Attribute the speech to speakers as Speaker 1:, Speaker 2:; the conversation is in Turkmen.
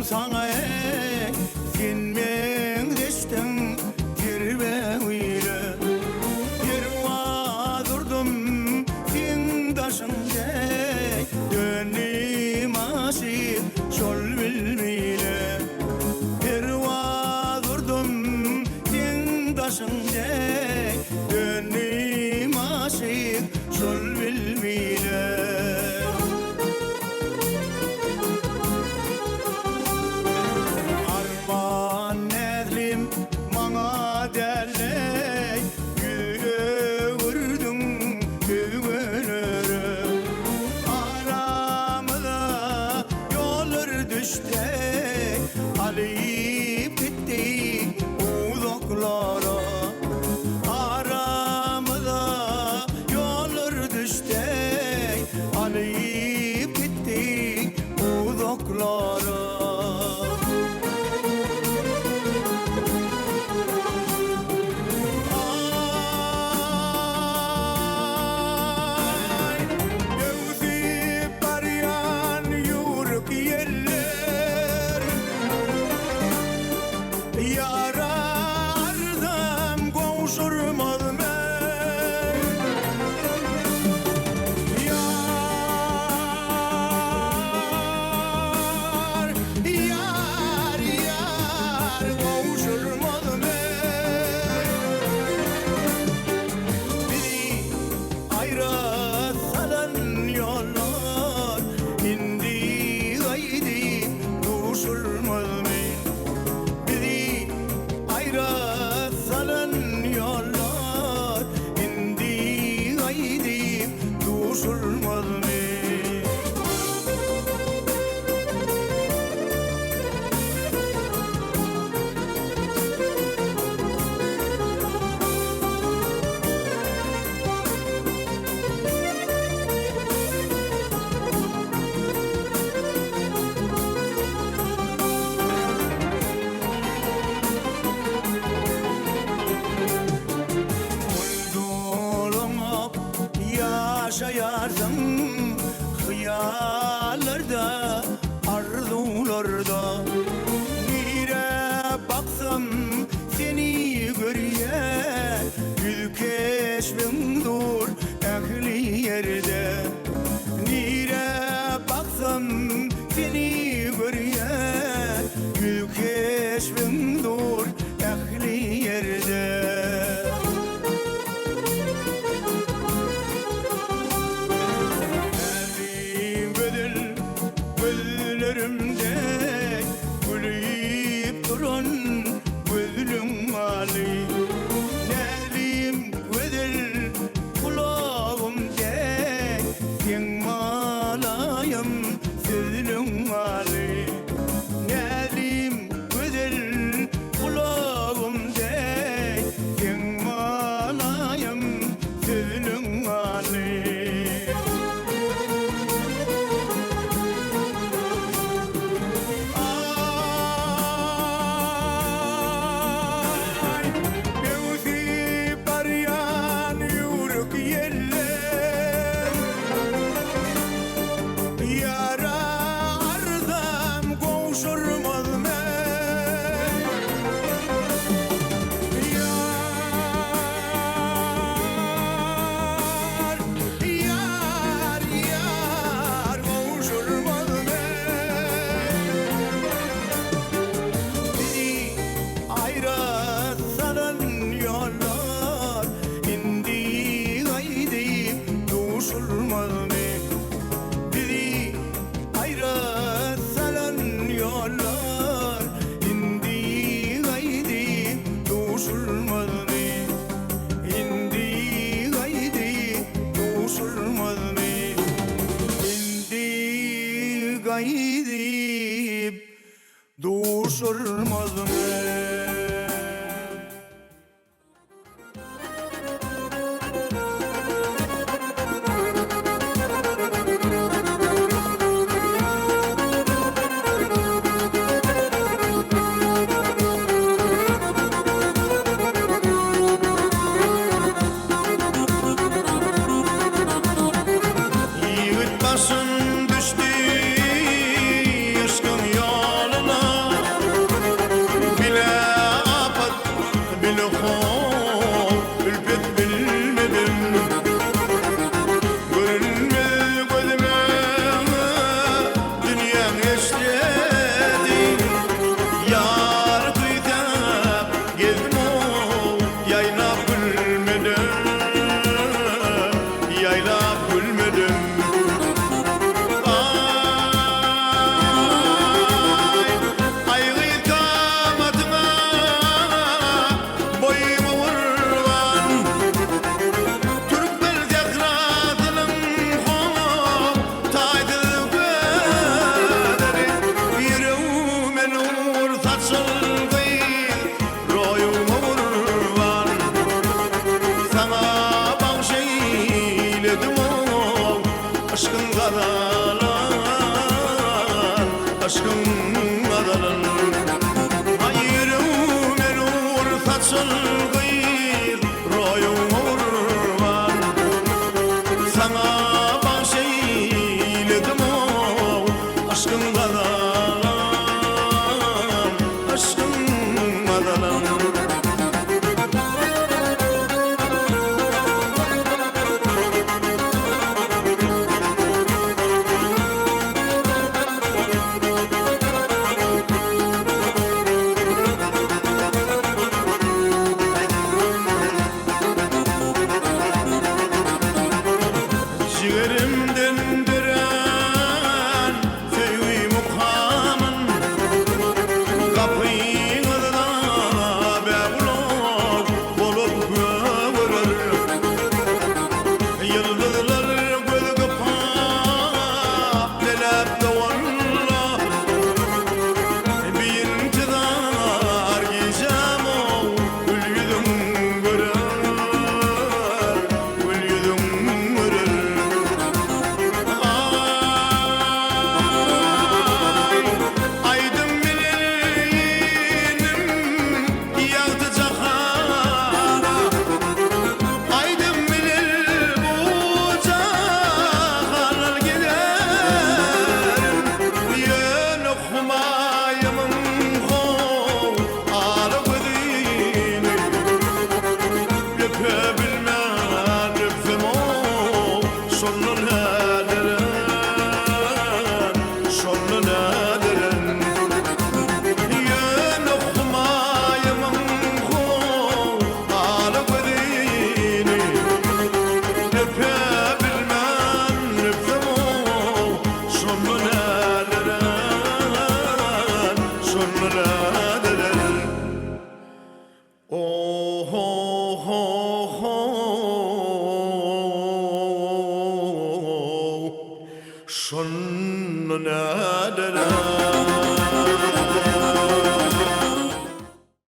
Speaker 1: saňa eý, Sen meňzeşdiň terbegüle. Perwaz urdum seň daşyň deý, Döndüm aşyk şol bilbile. Perwaz urdum seň daşyň deý, Döndüm aşyk şol bilbile. Arman näzlim maňa däl-eý, Ýüz öwürdiň özgelere. Aramyza ýollar düşdi-eý, Alyp gitdi uzaklara. Aramyza ýollar düşdi-eý, Alyp gitdi uzaklara. Aý, öwsüp barýan ýüwrük ýeller, Ýara arzam gowşurmaz men. Ýar, ýar, ýar gowşurmaz men. Bizi aýra salan ýollar indi gaýdyp duşurmazmy? Bizi aýra salan ýollar indi gaýdyp duşurmazmy? Dolanyp ýaşaýarsyň hyýallarda, arzuwlarda. Nirä baksam seni görýän, ýüz keşbiň dur ähli ýerde. Nirä baksam seni görýän, ýüz keşbiň dur ähli ýerde. Näzlim gözel gözlerimde gülüp duran gözlüň maly. Näzlim gözel gulagym dek seň malaýym sözlüň maly. Näzlim gözel gulagym dek seň malaýym sözlüň maly. Aý, öwsüp barýan ýüwrük ýeller, Ýara arzam gowşurmaz men. Ýar, ýar, ýar gowşurmaz men. Bizi aýra salan ýollar indi gaýdyp duşulmazmy? Bizi aýra salan ýollar indi gaýdyp duşulmazmy? Indi gaýdyp duşulmazmy? Indi gaýdyp duşulmazmy? Ýigit başym düşdi yşkyň ýoluna. Aşkyň gazalyn. Aý ýüregime nur saçan gyz, Roýuňa gurban. Saňa bagş eýledim-ow, Aşkyň gazalan, Aşkyň gazalan. Jigerimden dörän söýgi mukamyn Gapyňyzda bägulak bolup gögerer. Ýyldyzlar göz gypap diläp dowalla Biintizar gijäm-ow gül ýüzüň görer, Gül ýüzüň görer. Aý, aýdym bilen inim ýagty jahana, Aýdym bilen bu jahanal giderin. Ýöne humaýymyň how ala gözüni Öpe bilmän öpsem-ow, şonda näderin, şonda näderin. Ýöne humaýymyň how ala gözüni Öpe bilmän öpsem-ow, şonda näderin, şonda näderin. O-ho-ho-ho, şonda näderin.